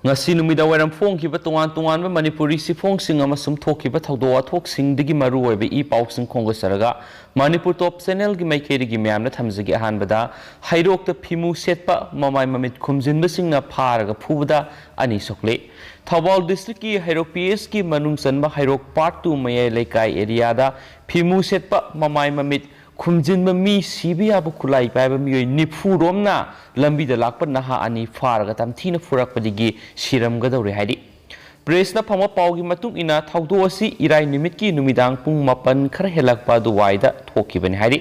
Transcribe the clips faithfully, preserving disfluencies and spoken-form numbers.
ꯉꯁꯤ ꯅꯨꯃꯤꯗꯥꯡ ꯋꯥꯏꯔꯝ ꯐꯣꯡꯈꯤꯕ ꯇꯣꯉꯥꯟ ꯇꯣꯉꯥꯟꯕ ꯃꯅꯤꯄꯨꯔꯤ ꯆꯦꯐꯣꯡꯁꯤꯡ ꯑꯃꯁꯨꯡ ꯊꯣꯛꯈꯤꯕ ꯊꯧꯗꯣꯛ ꯋꯥꯊꯣꯛꯁꯤꯡꯗꯒꯤ ꯃꯔꯨꯑꯣꯏꯕ ꯏ ꯄꯥꯎꯁꯤꯡ ꯈꯣꯝꯒꯠꯆꯔꯒ ꯃꯅꯤꯄꯨꯔ ꯇꯣꯞ ꯆꯦꯅꯦꯜꯒꯤ ꯃꯥꯏꯀꯩꯗꯒꯤ ꯃꯌꯥꯝꯅ ꯊꯝꯖꯒꯦ꯫ ꯑꯍꯥꯟꯕꯗ, ꯍꯩꯔꯣꯛꯇ ꯐꯤꯃꯨ ꯁꯦꯠꯄ ꯃꯃꯥꯏ ꯃꯃꯤꯠ ꯈꯨꯝꯖꯤꯟꯕꯁꯤꯡꯅ ꯐꯥꯔꯒ ꯐꯨꯕꯗ ꯑꯅꯤ ꯁꯣꯛꯂꯦ꯫ ꯊꯧꯕꯥꯜ ꯗꯤꯁꯇ꯭ꯔꯤꯛꯀꯤ ꯍꯩꯔꯣꯛ ꯄꯤ ꯑꯦꯁꯀꯤ ꯃꯅꯨꯡ ꯆꯟꯕ ꯍꯩꯔꯣꯛ ꯄꯥꯔꯠ ꯇꯨ ꯃꯌꯥꯏ ꯂꯩꯀꯥꯏ ꯑꯦꯔꯤꯌꯥꯗ ꯐꯤꯃꯨ ꯁꯦꯠꯄ ꯃꯃꯥꯏ ꯃꯃꯤꯠ ꯈꯨꯝꯖꯤꯟꯕ ꯃꯤ ꯁꯤꯕ ꯌꯥꯕ ꯈꯨꯠꯂꯥꯏ ꯄꯥꯏꯕ ꯃꯤꯑꯣꯏ ꯅꯤꯐꯨ ꯔꯣꯝꯅ ꯂꯝꯕꯤꯗ ꯂꯥꯛꯄ ꯅꯍꯥ ꯑꯅꯤ ꯐꯥꯔꯒ ꯇꯝꯊꯤꯅ ꯐꯨꯔꯛꯄꯗꯒꯤ ꯁꯤꯔꯝꯒꯗꯧꯔꯦ ꯍꯥꯏꯔꯤ꯫ ꯄ꯭ꯔꯦꯁꯅ ꯐꯪꯕ ꯄꯥꯎꯒꯤ ꯃꯇꯨꯡ ꯏꯟꯅ, ꯊꯧꯗꯣꯛ ꯑꯁꯤ ꯏꯔꯥꯏ ꯅꯨꯃꯤꯠꯀꯤ ꯅꯨꯃꯤꯗꯥꯡ ꯄꯨꯡ ꯃꯥꯄꯟ ꯈꯔ ꯍꯦꯜꯂꯛꯄ ꯑꯗꯨꯋꯥꯏꯗ ꯊꯣꯛꯈꯤꯕꯅꯤ ꯍꯥꯏꯔꯤ꯫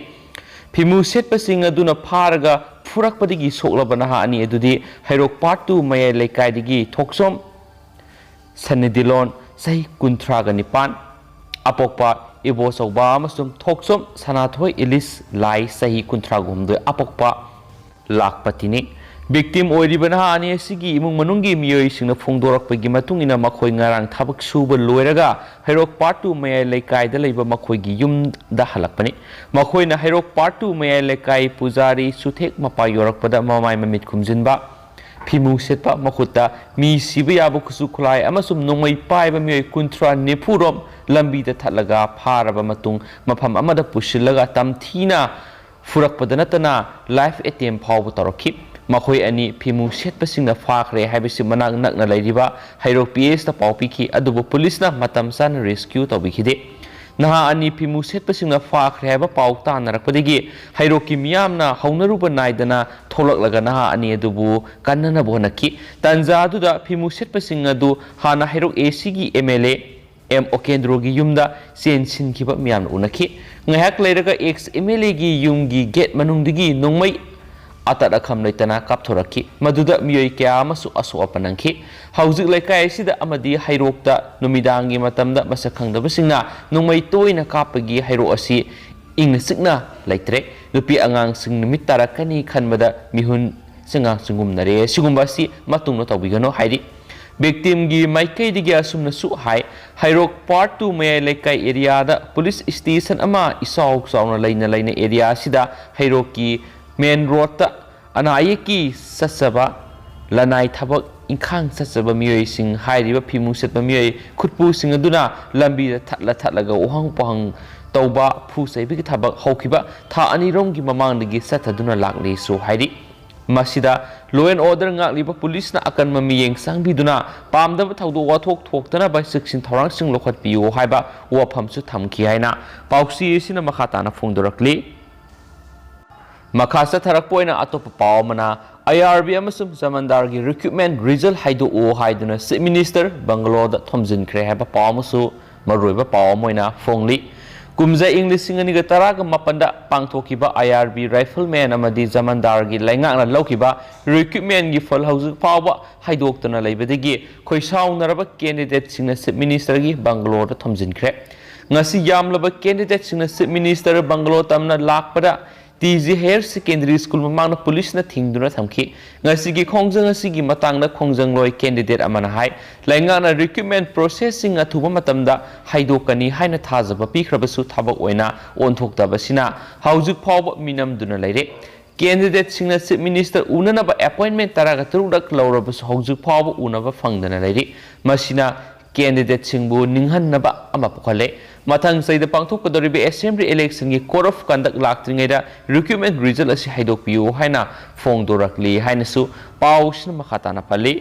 ꯐꯤꯃꯨ ꯁꯦꯠꯄꯁꯤꯡ ꯑꯗꯨꯅ ꯐꯥꯔꯒ ꯐꯨꯔꯛꯄꯗꯒꯤ ꯁꯣꯛꯂꯕ ꯅꯍꯥ ꯑꯅꯤ ꯑꯗꯨꯗꯤ ꯍꯩꯔꯣꯛ ꯄꯥꯔꯠ ꯇꯨ ꯃꯌꯥꯏ ꯂꯩꯀꯥꯏꯗꯒꯤ ꯊꯣꯛꯆꯣꯝ ꯁꯟꯅꯤꯗꯤꯂꯣꯟ, ꯆꯍꯤ ꯀꯨꯟꯊ꯭ꯔꯥꯒ ꯅꯤꯄꯥꯟ, ꯑꯄꯣꯛꯄ ꯏꯕꯣꯆꯧꯕ, ꯑꯃꯁꯨꯡ ꯊꯣꯛꯆꯣꯝ ꯁꯅꯥꯊꯣꯏ ꯏꯂꯤꯁ ꯂꯥꯏ, ꯆꯍꯤ ꯀꯨꯟꯊ꯭ꯔꯥꯒ ꯍꯨꯝꯗꯣꯏ, ꯑꯄꯣꯛꯄ ꯂꯥꯛꯄꯇꯤꯅꯤ꯫ ꯚꯤꯛꯇꯤꯝ ꯑꯣꯏꯔꯤꯕ ꯅꯍꯥ ꯑꯅꯤ ꯑꯁꯤꯒꯤ ꯏꯃꯨꯡ ꯃꯅꯨꯡꯒꯤ ꯃꯤꯑꯣꯏꯁꯤꯡꯅ ꯐꯣꯡꯗꯣꯔꯛꯄꯒꯤ ꯃꯇꯨꯡ ꯏꯟꯅ, ꯃꯈꯣꯏ ꯉꯔꯥꯡ ꯊꯕꯛ ꯁꯨꯕ ꯂꯣꯏꯔꯒ ꯍꯩꯔꯣꯛ ꯄꯥꯔꯠ ꯇꯨ ꯃꯌꯥꯏ ꯂꯩꯀꯥꯏꯗ ꯂꯩꯕ ꯃꯈꯣꯏꯒꯤ ꯌꯨꯝꯗ ꯍꯜꯂꯛꯄꯅꯤ꯫ ꯃꯈꯣꯏꯅ ꯍꯩꯔꯣꯛ ꯄꯥꯔꯠ ꯇꯨ ꯃꯌꯥꯏ ꯂꯩꯀꯥꯏ ꯄꯨꯖꯥꯔꯤ ꯆꯨꯊꯦꯛ ꯃꯄꯥ ꯌꯧꯔꯛꯄꯗ ꯃꯃꯥꯏ ꯃꯃꯤꯠ ꯈꯨꯝꯖꯤꯟꯕ, ꯐꯤꯃꯨ ꯁꯦꯠꯄ, ꯃꯈꯨꯠꯇ ꯃꯤ ꯁꯤꯕ ꯌꯥꯕ ꯈꯨꯠꯁꯨ ꯈꯨꯠꯂꯥꯏ ꯑꯃꯁꯨꯡ ꯅꯣꯡꯃꯩ ꯄꯥꯏꯕ ꯃꯤꯑꯣꯏ ꯀꯨꯟꯊ꯭ꯔꯥ ꯅꯤꯐꯨ ꯔꯣꯝ ꯂꯝꯕꯤꯗ ꯊꯠꯂꯒ ꯐꯥꯔꯕ ꯃꯇꯨꯡ, ꯃꯐꯝ ꯑꯃꯗ ꯄꯨꯁꯤꯜꯂꯒ ꯇꯝꯊꯤꯅ ꯐꯨꯔꯛꯄꯗ ꯅꯠꯇꯅ ꯂꯥꯏꯐ ꯑꯦꯇꯦꯝ ꯐꯥꯎꯕ ꯇꯧꯔꯛꯈꯤ꯫ ꯃꯈꯣꯏ ꯑꯅꯤ ꯐꯤꯃꯨ ꯁꯦꯠꯄꯁꯤꯡꯅ ꯐꯥꯈ꯭ꯔꯦ ꯍꯥꯏꯕꯁꯤ ꯃꯅꯥꯛ ꯅꯛꯅ ꯂꯩꯔꯤꯕ ꯍꯩꯔꯣꯛ ꯄꯤ ꯑꯦꯁꯇ ꯄꯥꯎ ꯄꯤꯈꯤ, ꯑꯗꯨꯕꯨ ꯄꯨꯂꯤꯁꯅ ꯃꯇꯝ ꯆꯥꯅ ꯔꯦꯁꯀ꯭ꯌꯨ ꯇꯧꯕꯤꯈꯤꯗꯦ꯫ ꯅꯍꯥ ꯑꯅꯤ ꯐꯤꯃꯨ ꯁꯦꯠꯄꯁꯤꯡꯅ ꯐꯥꯈ꯭ꯔꯦ ꯍꯥꯏꯕ ꯄꯥꯎ ꯇꯥꯅꯔꯛꯄꯗꯒꯤ ꯍꯩꯔꯣꯛꯀꯤ ꯃꯤꯌꯥꯝꯅ ꯍꯧꯅꯔꯨꯕ ꯅꯥꯏꯗꯅ ꯊꯣꯛꯂꯛꯂꯒ ꯅꯍꯥ ꯑꯅꯤ ꯑꯗꯨꯕꯨ ꯀꯟꯅꯅꯕ ꯍꯣꯠꯅꯈꯤ꯫ ꯇꯥꯟꯖꯥ ꯑꯗꯨꯗ ꯐꯤꯃꯨ ꯁꯦꯠꯄꯁꯤꯡ ꯑꯗꯨ ꯍꯥꯟꯅ ꯍꯩꯔꯣꯛ ꯑꯦ ꯁꯤꯒꯤ ꯑꯦꯝ ꯑꯦꯜ ꯑꯦ ꯑꯦꯝ ꯑꯣꯀꯦꯟꯗ꯭ꯔꯣꯒꯤ ꯌꯨꯝꯗ ꯆꯦꯟꯁꯤꯟꯈꯤꯕ ꯃꯤꯌꯥꯝꯅ ꯎꯅꯈꯤ꯫ ꯉꯥꯏꯍꯥꯛ ꯂꯩꯔꯒ ꯑꯦꯛꯁ ꯑꯦꯝ ꯑꯦꯜ ꯑꯦꯒꯤ ꯌꯨꯝꯒꯤ ꯒꯦꯠ ꯃꯅꯨꯡꯗꯒꯤ ꯅꯣꯡꯃꯩ ꯑꯇꯠ ꯑꯈꯝ ꯂꯩꯇꯅ ꯀꯥꯞꯊꯣꯔꯛꯈꯤ꯫ ꯃꯗꯨꯗ ꯃꯤꯑꯣꯏ ꯀꯌꯥ ꯑꯃꯁꯨ ꯑꯁꯣꯛ ꯑꯄꯟ ꯅꯪꯈꯤ꯫ ꯍꯧꯖꯤꯛ ꯂꯩꯀꯥꯏ ꯑꯁꯤꯗ ꯑꯃꯗꯤ ꯍꯩꯔꯣꯛꯇ ꯅꯨꯃꯤꯗꯥꯡꯒꯤ ꯃꯇꯝꯗ ꯃꯁꯛ ꯈꯪꯗꯕꯁꯤꯡꯅ ꯅꯣꯡꯃꯩ ꯇꯣꯏꯅ ꯀꯥꯞꯄꯒꯤ ꯍꯩꯔꯣꯛ ꯑꯁꯤ ꯏꯪꯅ ꯆꯤꯛꯅ ꯂꯩꯇ꯭ꯔꯦ꯫ ꯅꯨꯄꯤ ꯑꯉꯥꯡꯁꯤꯡ ꯅꯨꯃꯤꯠ ꯇꯥꯔꯛꯀꯅꯤ ꯈꯟꯕꯗ ꯃꯤꯍꯨꯟ ꯆꯤꯡꯉꯥꯡ ꯆꯤꯡꯒꯨꯝꯅꯔꯦ꯫ ꯁꯤꯒꯨꯝꯕ ꯑꯁꯤ ꯃꯇꯨꯡꯗ ꯇꯧꯕꯤꯒꯅꯨ ꯍꯥꯏꯔꯤ꯫ ꯚꯤꯛꯇꯤꯝꯒꯤ ꯃꯥꯏꯀꯩꯗꯒꯤ ꯑꯁꯨꯝꯅꯁꯨ ꯍꯥꯏ, ꯍꯩꯔꯣꯛ ꯄꯥꯔꯠ ꯇꯨ ꯃꯌꯥꯏ ꯂꯩꯀꯥꯏ ꯑꯦꯔꯤꯌꯥꯗ ꯄꯨꯂꯤꯁ ꯁ꯭ꯇꯦꯁꯟ ꯑꯃ ꯏꯆꯥꯎ ꯆꯥꯎꯅ ꯂꯩꯅ ꯂꯩꯅ ꯑꯦꯔꯤꯌꯥ ꯑꯁꯤꯗ ꯍꯩꯔꯣꯛꯀꯤ ꯃꯦꯟ ꯔꯣꯗꯇ ꯑꯅꯥ ꯑꯌꯦꯛꯀꯤ ꯆꯠꯆꯕ, ꯂꯅꯥꯏ ꯊꯕꯛ ꯏꯪꯈꯥꯡ ꯆꯠꯆꯕ ꯃꯤꯑꯣꯏꯁꯤꯡ ꯍꯥꯏꯔꯤꯕ ꯐꯤꯃꯨ ꯁꯦꯠꯄ ꯃꯤꯑꯣꯏ ꯈꯨꯠꯄꯨꯁꯤꯡ ꯑꯗꯨꯅ ꯂꯝꯕꯤꯗ ꯊꯠꯂ ꯊꯠꯂꯒ ꯎꯍꯪ ꯄꯣꯍꯪ ꯇꯧꯕ, ꯐꯨ ꯆꯩꯕꯒꯤ ꯊꯕꯛ ꯍꯧꯈꯤꯕ ꯊꯥ ꯑꯅꯤꯔꯣꯝꯒꯤ ꯃꯃꯥꯡꯗꯒꯤ ꯆꯠꯊꯗꯨꯅ ꯂꯥꯛꯂꯤꯁꯨ ꯍꯥꯏꯔꯤ꯫ ꯃꯁꯤꯗ law and order ꯉꯥꯛꯂꯤꯕ ꯄꯨꯂꯤꯁꯅ ꯑꯀꯟꯕ ꯃꯤꯠꯌꯦꯡ ꯆꯪꯕꯤꯗꯨꯅ ꯄꯥꯝꯗꯕ ꯊꯧꯗꯣꯛ ꯋꯥꯊꯣꯛ ꯊꯣꯛꯇꯅꯕ ꯆꯦꯛꯁꯤꯟ ꯊꯧꯔꯥꯡꯁꯤꯡ ꯂꯧꯈꯠꯄꯤꯌꯨ ꯍꯥꯏꯕ ꯋꯥꯐꯝꯁꯨ ꯊꯝꯈꯤ ꯍꯥꯏꯅ ꯄꯥꯎꯆꯦ ꯑꯁꯤꯅ ꯃꯈꯥ ꯇꯥꯅ ꯐꯣꯡꯗꯣꯔꯛꯂꯤ꯫ ꯃꯈꯥ ꯆꯠꯊꯔꯛꯄ ꯑꯣꯏꯅ ꯑꯇꯣꯞꯄ ꯄꯥꯎ ꯑꯃꯅ, ꯑꯥꯏ ꯑꯥꯔ ꯕꯤ ꯑꯃꯁꯨꯡ ꯖꯃꯟꯗꯥꯔꯒꯤ recruitment result ꯍꯥꯏꯗꯣꯛꯎ ꯍꯥꯏꯗꯨꯅ Chief Minister ꯕꯪꯒꯂꯣꯗ ꯊꯣꯝꯖꯤꯟꯈ꯭ꯔꯦ ꯍꯥꯏꯕ ꯄꯥꯎ ꯑꯃꯁꯨ ꯃꯔꯨꯑꯣꯏꯕ ꯄꯥꯎ ꯑꯃ ꯑꯣꯏꯅ ꯐꯣꯡꯂꯤ꯫ ꯀꯨꯝꯖꯥ ꯏꯪ ꯂꯤꯁꯤꯡ ꯑꯅꯤꯒ ꯇꯔꯥꯒ ꯃꯥꯄꯟꯗ ꯄꯥꯡꯊꯣꯛꯈꯤꯕ ꯑꯥꯏ ꯑꯥꯔ ꯕꯤ rifleman ꯑꯃꯗꯤ ꯖꯃꯟꯗꯥꯔꯒꯤ ꯂꯩꯉꯥꯛꯅ ꯂꯧꯈꯤꯕ recruitmentꯒꯤ ꯐꯜ ꯍꯧꯖꯤꯛ ꯐꯥꯎꯕ ꯍꯥꯏꯗꯣꯛꯇꯅ ꯂꯩꯕꯗꯒꯤ ꯈꯣꯏꯁꯥꯎꯅꯔꯕ candidateꯁꯤꯡꯅ Chief Ministerꯒꯤ ꯕꯪꯒꯂꯣꯗ ꯊꯣꯝꯖꯤꯟꯈ꯭ꯔꯦ꯫ ꯉꯁꯤ ꯌꯥꯝꯂꯕ candidateꯁꯤꯡꯅ Chief Minister ꯕꯪꯒꯂꯣ ꯇꯝꯅ ꯂꯥꯛꯄꯗ T G Higher Secondary School ꯃꯃꯥꯡꯗ ꯄꯨꯂꯤꯁꯅ ꯊꯤꯡꯗꯨꯅ ꯊꯝꯈꯤ꯫ ꯉꯁꯤꯒꯤ ꯈꯣꯡꯖꯪ ꯑꯁꯤꯒꯤ ꯃꯇꯥꯡꯗ ꯈꯣꯡꯖꯪꯂꯣꯏ candidate ꯑꯃꯅ ꯍꯥꯏ, ꯂꯩꯉꯥꯛꯅ recruitment processꯁꯤꯡ ꯑꯊꯨꯕ ꯃꯇꯝꯗ ꯍꯥꯏꯗꯣꯛꯀꯅꯤ ꯍꯥꯏꯅ ꯊꯥꯖꯕ ꯄꯤꯈ꯭ꯔꯕꯁꯨ ꯊꯕꯛ ꯑꯣꯏꯅ ꯑꯣꯟꯊꯣꯛꯇꯕꯁꯤꯅ ꯍꯧꯖꯤꯛ ꯐꯥꯎꯕ ꯃꯤꯅꯝꯗꯨꯅ ꯂꯩꯔꯦ꯫ Candidateꯁꯤꯡꯅ Chief Minister ꯎꯅꯅꯕ appointment ꯇꯔꯥꯒ ꯇꯔꯨꯛꯂꯛ ꯂꯧꯔꯕꯁꯨ ꯍꯧꯖꯤꯛ ꯐꯥꯎꯕ ꯎꯅꯕ ꯐꯪꯗꯅ ꯂꯩꯔꯤ꯫ ꯃꯁꯤꯅ candidateꯁꯤꯡꯕꯨ ꯅꯤꯡꯍꯟꯅꯕ ꯑꯃ ꯄꯣꯛꯍꯜꯂꯦ꯫ ꯃꯊꯪ ꯆꯍꯤꯗ ꯄꯥꯡꯊꯣꯛꯀꯗꯧꯔꯤꯕ Assembly electionꯒꯤ code of conduct ꯂꯥꯛꯇ꯭ꯔꯤꯉꯩꯗ recruitment result ꯑꯁꯤ ꯍꯥꯏꯗꯣꯛꯄꯤꯌꯨ ꯍꯥꯏꯅ ꯐꯣꯡꯗꯣꯔꯛꯂꯤ ꯍꯥꯏꯅꯁꯨ ꯄꯥꯎꯁꯤꯅ ꯃꯈꯥ ꯇꯥꯅ ꯄꯜꯂꯤ꯫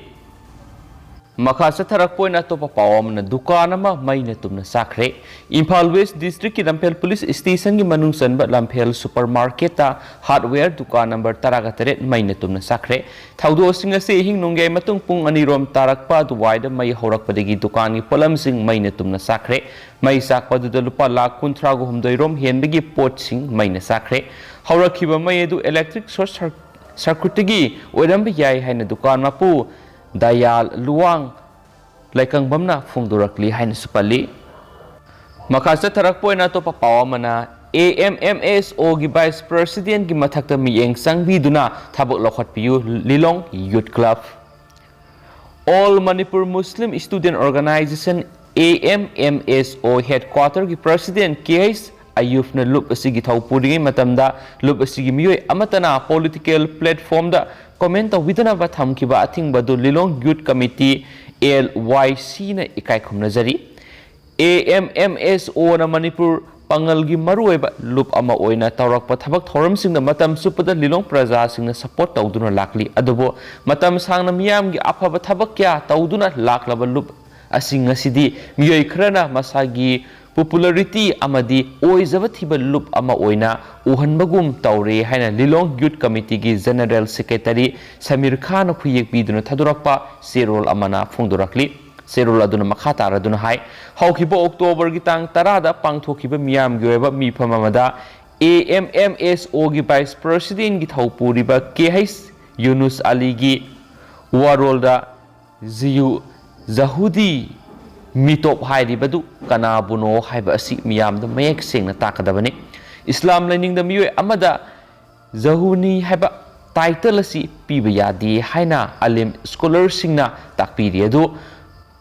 ꯃꯈꯥ ꯆꯠꯊꯔꯛꯄ ꯑꯣꯏꯅ ꯑꯇꯣꯞꯄ ꯄꯥꯎ ꯑꯃꯅ, ꯗꯨꯀꯥꯟ ꯑꯃ ꯃꯩꯅ ꯇꯨꯝꯅ ꯆꯥꯛꯈ꯭ꯔꯦ꯫ ꯏꯝꯐꯥꯜ West Districtꯀꯤ ꯂꯝꯐꯦꯜ Police Stationꯒꯤ ꯃꯅꯨꯡ ꯆꯟꯕ ꯂꯝꯐꯦꯜ Supermarketꯇ hardware ꯗꯨꯀꯥꯟ number ꯇꯔꯥꯒ ꯇꯔꯦꯠ ꯃꯩꯅ ꯇꯨꯝꯅ ꯆꯥꯛꯈ꯭ꯔꯦ꯫ ꯊꯧꯗꯣꯛꯁꯤꯡ ꯑꯁꯤ ꯑꯍꯤꯡ ꯅꯣꯡꯌꯥꯏ ꯃꯇꯨꯡ ꯄꯨꯡ ꯑꯅꯤꯔꯣꯝ ꯇꯥꯔꯛꯄ ꯑꯗꯨꯋꯥꯏꯗ ꯃꯩ ꯍꯧꯔꯛꯄꯗꯒꯤ ꯗꯨꯀꯥꯟꯒꯤ ꯄꯣꯠꯂꯝꯁꯤꯡ ꯃꯩꯅ ꯇꯨꯝꯅ ꯆꯥꯛꯈ꯭ꯔꯦ꯫ ꯃꯩ ꯆꯥꯛꯄ ꯑꯗꯨꯗ ꯂꯨꯄꯥ ꯂꯥꯈ ꯀꯨꯟꯊ꯭ꯔꯥꯒ ꯍꯨꯝꯗꯣꯏꯔꯣꯝ ꯍꯦꯟꯕꯒꯤ ꯄꯣꯠꯁꯤꯡ ꯃꯩꯅ ꯆꯥꯛꯈ꯭ꯔꯦ꯫ ꯍꯧꯔꯛꯈꯤꯕ ꯃꯩ ꯑꯗꯨ electric short circuitꯇꯒꯤ ꯑꯣꯏꯔꯝꯕ ꯌꯥꯏ ꯍꯥꯏꯅ ꯗꯨꯀꯥꯟ ꯃꯄꯨ ꯗꯌꯥꯜ ꯂꯨꯋꯥꯡ ꯂꯩꯀꯪꯕꯝꯅ ꯐꯣꯡꯗꯣꯔꯛꯂꯤ ꯍꯥꯏꯅꯁꯨ ꯄꯜꯂꯤ꯫ ꯃꯈꯥ ꯆꯠꯊꯔꯛꯄ ꯑꯣꯏꯅ ꯑꯇꯣꯞꯄ ꯄꯥꯎ ꯑꯃꯅ, AMMSOꯒꯤ Vice Presidentꯀꯤ ꯃꯊꯛꯇ ꯃꯤꯠꯌꯦꯡ ꯆꯪꯕꯤꯗꯨꯅ ꯊꯕꯛ ꯂꯧꯈꯠꯄꯤꯌꯨ, ꯂꯤꯂꯣꯡ Youth Club꯫ All Manipur Muslim Student Organisation, AMMSO headquarterꯒꯤ President KH ꯑꯌꯨꯞꯅ ꯂꯨꯞ ꯑꯁꯤꯒꯤ ꯊꯧ ꯄꯨꯔꯤꯉꯩ ꯃꯇꯝꯗ ꯂꯨꯞ ꯑꯁꯤꯒꯤ ꯃꯤꯑꯣꯏ ꯑꯃꯠꯇꯅ political platformꯗ implement ꯇꯧꯕꯤꯗꯅꯕ ꯊꯝꯈꯤꯕ ꯑꯊꯤꯡꯕ ꯑꯗꯨ ꯂꯤꯂꯣꯡ Youth Committee, L Y C ꯅ ꯏꯀꯥꯏ ꯈꯨꯝꯅꯖꯔꯤ꯫ A M M S O ꯅ ꯃꯅꯤꯄꯨꯔ ꯄꯥꯡꯒꯜꯒꯤ ꯃꯔꯨꯑꯣꯏꯕ ꯂꯨꯞ ꯑꯃ ꯑꯣꯏꯅ ꯇꯧꯔꯛꯄ ꯊꯕꯛ ꯊꯧꯔꯝꯁꯤꯡꯗ ꯃꯇꯝ ꯆꯨꯞꯄꯗ ꯂꯤꯂꯣꯡ ꯄ꯭ꯔꯖꯥꯁꯤꯡꯅ support ꯇꯧꯗꯨꯅ ꯂꯥꯛꯂꯤ꯫ ꯑꯗꯨꯕꯨ ꯃꯇꯝ ꯁꯥꯡꯅ ꯃꯤꯌꯥꯝꯒꯤ ꯑꯐꯕ ꯊꯕꯛ ꯀꯌꯥ ꯇꯧꯗꯨꯅ ꯂꯥꯛꯂꯕ ꯂꯨꯞ ꯑꯁꯤ ꯉꯁꯤꯗꯤ ꯃꯤꯑꯣꯏ ꯈꯔꯅ ꯃꯁꯥꯒꯤ popularity ꯑꯃꯗꯤ ꯑꯣꯏꯖꯕ ꯊꯤꯕ ꯂꯨꯞ ꯑꯃ ꯑꯣꯏꯅ ꯎꯍꯟꯕꯒꯨꯝ ꯇꯧꯔꯦ ꯍꯥꯏꯅ ꯂꯤꯂꯣꯡ Youth Committee ꯒꯤ General Secretary ꯁꯃꯤꯔ ꯈꯥꯟꯅ ꯈꯨꯌꯦꯛ ꯄꯤꯗꯨꯅ ꯊꯥꯗꯣꯔꯛꯄ ꯆꯦꯔꯣꯜ ꯑꯃꯅ ꯐꯣꯡꯗꯣꯔꯛꯂꯤ꯫ ꯆꯦꯔꯣꯜ ꯑꯗꯨꯅ ꯃꯈꯥ ꯇꯥꯔꯗꯨꯅ ꯍꯥꯏ, ꯍꯧꯈꯤꯕ October ꯒꯤ ꯇꯥꯡ ꯇꯔꯥꯗ ꯄꯥꯡꯊꯣꯛꯈꯤꯕ ꯃꯤꯌꯥꯝꯒꯤ ꯑꯣꯏꯕ ꯃꯤꯐꯝ ꯑꯃꯗ A M M S O ꯒꯤ Vice President ꯀꯤ ꯊꯧ ꯄꯨꯔꯤꯕ K H ꯌꯨꯅꯨꯁ ꯑꯂꯤꯒꯤ ꯋꯥꯔꯣꯜꯗ ꯖꯤꯌꯨ ꯖꯍꯨꯗꯤ ꯃꯤꯇꯣꯞ ꯍꯥꯏꯔꯤꯕꯗꯨ ꯀꯅꯥꯕꯨꯅꯣ ꯍꯥꯏꯕ ꯑꯁꯤ ꯃꯤꯌꯥꯝꯗ ꯃꯌꯦꯛ ꯁꯦꯡꯅ ꯇꯥꯛꯀꯗꯕꯅꯤ꯫ ꯏꯁꯂꯥꯝ ꯂꯥꯏꯅꯤꯡꯗ ꯃꯤꯑꯣꯏ ꯑꯃꯗ ꯖꯍꯨꯅꯤ ꯍꯥꯏꯕ title ꯑꯁꯤ ꯄꯤꯕ ꯌꯥꯗꯦ ꯍꯥꯏꯅ ꯑꯂꯤꯝ scholar ꯁꯤꯡꯅ ꯇꯥꯛꯄꯤꯔꯤ꯫ ꯑꯗꯨ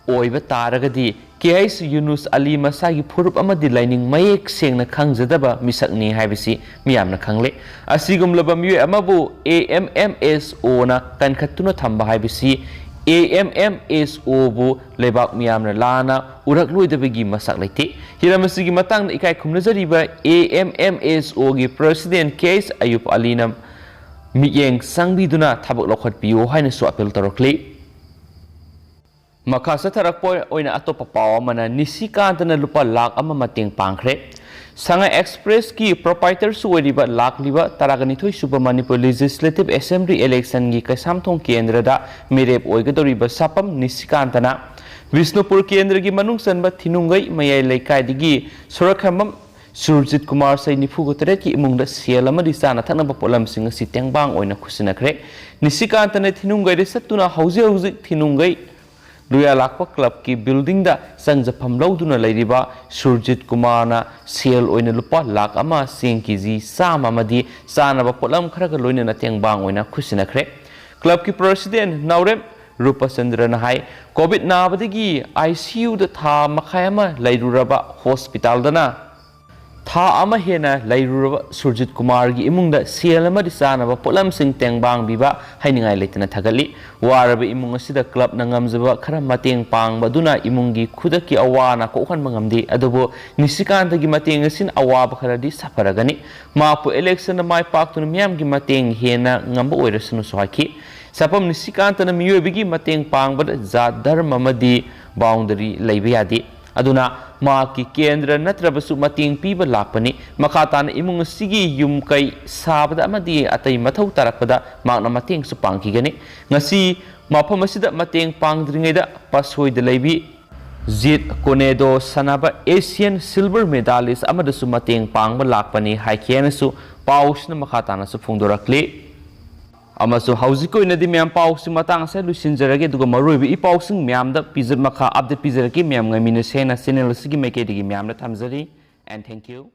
ꯑꯣꯏꯕ ꯇꯥꯔꯒꯗꯤ K H ꯌꯨꯅꯨꯁ ꯑꯂꯤ ꯃꯁꯥꯒꯤ ꯐꯨꯔꯨꯞ ꯑꯃꯗꯤ ꯂꯥꯏꯅꯤꯡ ꯃꯌꯦꯛ ꯁꯦꯡꯅ ꯈꯪꯖꯗꯕ ꯃꯤꯁꯛꯅꯤ ꯍꯥꯏꯕꯁꯤ ꯃꯤꯌꯥꯝꯅ ꯈꯪꯂꯦ꯫ ꯑꯁꯤꯒꯨꯝꯂꯕ ꯃꯤꯑꯣꯏ ꯑꯃꯕꯨ A M M S O ꯅ ꯀꯟꯈꯠꯇꯨꯅ ꯊꯝꯕ ꯍꯥꯏꯕꯁꯤ A M M S O ꯕꯨ ꯂꯩꯕꯥꯛ ꯃꯤꯌꯥꯝꯅ ꯂꯥꯟꯅ ꯎꯔꯛꯂꯣꯏꯗꯕꯒꯤ ꯃꯁꯛ ꯂꯩꯇꯦ꯫ ꯍꯤꯔꯝ ꯑꯁꯤꯒꯤ ꯃꯇꯥꯡꯗ ꯏꯀꯥꯏ ꯈꯨꯝꯅꯖꯔꯤꯕ A M M S O ꯒꯤ President K H ꯑꯌꯨꯕ ꯑꯂꯤꯅ ꯃꯤꯠꯌꯦꯡ ꯆꯪꯕꯤꯗꯨꯅ ꯊꯕꯛ ꯂꯧꯈꯠꯄꯤꯌꯨ ꯍꯥꯏꯅꯁꯨ appeal ꯇꯧꯔꯛꯂꯤ꯫ ꯃꯈꯥ ꯆꯠꯊꯔꯛꯄ ꯑꯣꯏꯅ ꯑꯇꯣꯞꯄ ꯄꯥꯎ ꯑꯃꯅ ꯅꯤꯁꯤꯀꯥꯟꯇꯅ ꯂꯨꯄꯥ ꯂꯥꯈ ꯑꯃ ꯃꯇꯦꯡ ꯄꯥꯡꯈ꯭ꯔꯦ꯫ ꯁꯉꯥꯏ Express ꯀꯤ proprietor ꯁꯨ ꯑꯣꯏꯔꯤꯕ ꯂꯥꯛꯂꯤꯕ ꯇꯔꯥꯒ ꯅꯤꯊꯣꯏ ꯁꯨꯕ ꯃꯅꯤꯄꯨꯔ Legislative Assembly election ꯒꯤ ꯀꯩꯁꯥꯝꯊꯣꯡ ꯀꯦꯟꯗ꯭ꯔꯗ ꯃꯤꯔꯦꯞ ꯑꯣꯏꯒꯗꯧꯔꯤꯕ ꯁꯥꯄꯝ ꯅꯤꯁꯤꯀꯥꯟꯇꯅ ꯕꯤꯁꯅꯨꯄꯨꯔ ꯀꯦꯟꯗ꯭ꯔꯒꯤ ꯃꯅꯨꯡ ꯆꯟꯕ ꯊꯤꯅꯨꯡꯒꯩ ꯃꯌꯥꯏ ꯂꯩꯀꯥꯏꯗꯒꯤ ꯁꯣꯔꯛꯈꯦꯝꯕꯝ ꯁꯨꯔꯖꯤꯠ ꯀꯨꯃꯥꯔ ꯆꯍꯤ ꯅꯤꯐꯨꯒ ꯇꯔꯦꯠꯀꯤ ꯏꯃꯨꯡꯗ ꯁꯦꯜ ꯑꯃꯗꯤ ꯆꯥꯅ ꯊꯛꯅꯕ ꯄꯣꯠꯂꯝꯁꯤꯡ ꯑꯁꯤ ꯇꯦꯡꯕꯥꯡ ꯑꯣꯏꯅ ꯈꯨꯠꯁꯤꯟꯅꯈ꯭ꯔꯦ꯫ ꯅꯤꯁꯤꯀꯥꯟꯇꯅ ꯊꯤꯅꯨꯡꯒꯩꯗ ꯆꯠꯇꯨꯅ ꯍꯧꯖꯤꯛ ꯍꯧꯖꯤꯛ ꯊꯤꯅꯨꯡꯒꯩ ꯂꯨꯌꯥꯂꯥꯛꯄ club ꯀꯤ building ꯗ ꯆꯪꯖꯐꯝ ꯂꯧꯗꯨꯅ ꯂꯩꯔꯤꯕ ꯁꯨꯔꯖꯤꯠ ꯀꯨꯃꯥꯔꯅ ꯁꯦꯜ ꯑꯣꯏꯅ ꯂꯨꯄꯥ ꯂꯥꯈ ꯑꯃ, ꯆꯦꯡ ꯀꯦ ꯖꯤ ꯆꯥꯝꯃ ꯑꯃꯗꯤ ꯆꯥꯅꯕ ꯄꯣꯠꯂꯝ ꯈꯔꯒ ꯂꯣꯏꯅꯅ ꯇꯦꯡꯕꯥꯡ ꯑꯣꯏꯅ ꯈꯨꯠꯁꯤꯟꯅꯈ꯭ꯔꯦ꯫ Club ꯀꯤ President Naorem ꯔꯨꯄꯆꯟꯗ꯭ꯔꯅ high, COVID ꯅꯥꯕꯗꯒꯤ I C U ꯗ ꯊꯥ ꯃꯈꯥꯏ ꯑꯃ ꯂꯩꯔꯨꯔꯕ hospital ꯗꯅ ꯊꯥ ꯑꯃ ꯍꯦꯟꯅ ꯂꯩꯔꯨꯔꯕ ꯁꯨꯔꯖꯤꯠ ꯀꯨꯃꯥꯔꯒꯤ ꯏꯃꯨꯡꯗ ꯁꯦꯜ ꯑꯃꯗꯤ ꯆꯥꯅꯕ ꯄꯣꯠꯂꯝꯁꯤꯡ ꯇꯦꯡꯕꯥꯡꯕꯤꯕ ꯍꯥꯏꯅꯤꯡꯉꯥꯏ ꯂꯩꯇꯅ ꯊꯥꯒꯠꯂꯤ꯫ ꯋꯥꯔꯕ ꯏꯃꯨꯡ ꯑꯁꯤꯗ ꯀ꯭ꯂꯕꯅ ꯉꯝꯖꯕ ꯈꯔ ꯃꯇꯦꯡ ꯄꯥꯡꯕ ꯑꯗꯨꯅ ꯏꯃꯨꯡꯒꯤ ꯈꯨꯗꯛꯀꯤ ꯑꯋꯥ ꯑꯅꯥ ꯀꯣꯛꯍꯟꯕ ꯉꯝꯗꯦ, ꯑꯗꯨꯕꯨ ꯅꯤꯁꯤꯀꯥꯟꯇꯒꯤ ꯃꯇꯦꯡ ꯑꯁꯤꯅ ꯑꯋꯥꯕ ꯈꯔꯗꯤ ꯁꯥꯐꯔꯒꯅꯤ꯫ ꯃꯍꯥꯛꯄꯨ ꯏꯂꯦꯛꯁꯟꯗ ꯃꯥꯏ ꯄꯥꯛꯇꯨꯅ ꯃꯤꯌꯥꯝꯒꯤ ꯃꯇꯦꯡ ꯍꯦꯟꯅ ꯉꯝꯕ ꯑꯣꯏꯔꯁꯅꯨꯁꯨ ꯍꯥꯏꯈꯤ꯫ ꯁꯥꯐꯝ ꯅꯤꯁꯤꯀꯥꯟꯇꯅ ꯃꯤꯑꯣꯏꯕꯒꯤ ꯃꯇꯦꯡ ꯄꯥꯡꯕꯗ ꯖꯥꯠ, ꯙꯔꯃ ꯑꯃꯗꯤ ꯕꯥꯎꯟꯗꯔꯤ ꯂꯩꯕ ꯌꯥꯗꯦ꯫ ꯑꯗꯨꯅ ꯃꯍꯥꯛꯀꯤ ꯀꯦꯟꯗ꯭ꯔ ꯅꯠꯇ꯭ꯔꯕꯁꯨ ꯃꯇꯦꯡ ꯄꯤꯕ ꯂꯥꯛꯄꯅꯤ꯫ ꯃꯈꯥ ꯇꯥꯅ ꯏꯃꯨꯡ ꯑꯁꯤꯒꯤ ꯌꯨꯝ ꯀꯩ ꯁꯥꯕꯗ ꯑꯃꯗꯤ ꯑꯇꯩ ꯃꯊꯧ ꯇꯥꯔꯛꯄꯗ ꯃꯍꯥꯛꯅ ꯃꯇꯦꯡꯁꯨ ꯄꯥꯡꯈꯤꯒꯅꯤ꯫ ꯉꯁꯤ ꯃꯐꯝ ꯑꯁꯤꯗ ꯃꯇꯦꯡ ꯄꯥꯡꯗ꯭ꯔꯤꯉꯩꯗ ꯄꯥꯁꯣꯏꯗ ꯂꯩꯕꯤ ꯖꯤꯠ ꯀꯣꯅꯦꯗꯣ ꯁꯥꯟꯅꯕ ꯑꯦꯁꯤꯌꯥꯟ ꯁꯤꯜꯚꯔ ꯃꯦꯗꯥꯂꯤꯁ ꯑꯃꯗꯁꯨ ꯃꯇꯦꯡ ꯄꯥꯡꯕ ꯂꯥꯛꯄꯅꯤ ꯍꯥꯏꯈꯤ ꯍꯥꯏꯅꯁꯨ ꯄꯥꯎꯁꯤꯅ ꯃꯈꯥ ꯇꯥꯅꯁꯨ ꯐꯣꯡꯗꯣꯔꯛꯂꯤ꯫ ꯑꯃꯁꯨꯡ ꯍꯧꯖꯤꯛꯀꯤ ꯑꯣꯏꯅꯗꯤ ꯃꯌꯥꯝ ꯄꯥꯎꯁꯤꯡ ꯃꯇꯥꯡ ꯑꯁꯤꯗ ꯂꯣꯏꯁꯤꯟꯖꯔꯒꯦ, ꯑꯗꯨꯒ ꯃꯔꯨꯑꯣꯏꯕ ꯏ ꯄꯥꯎꯁꯤꯡ ꯃꯌꯥꯝꯗ ꯄꯤꯖꯠ ꯃꯈꯥ ꯑꯞꯗꯦꯠ ꯄꯤꯖꯔꯛꯀꯦ꯫ ꯃꯌꯥꯝ ꯉꯥꯏꯃꯤꯟꯅꯁꯦ ꯍꯥꯏꯅ ꯆꯦꯅꯦꯜ ꯑꯁꯤꯒꯤ ꯃꯥꯏꯀꯩꯗꯒꯤ ꯃꯌꯥꯝꯗ ꯊꯝꯖꯔꯤ꯫ And thank you.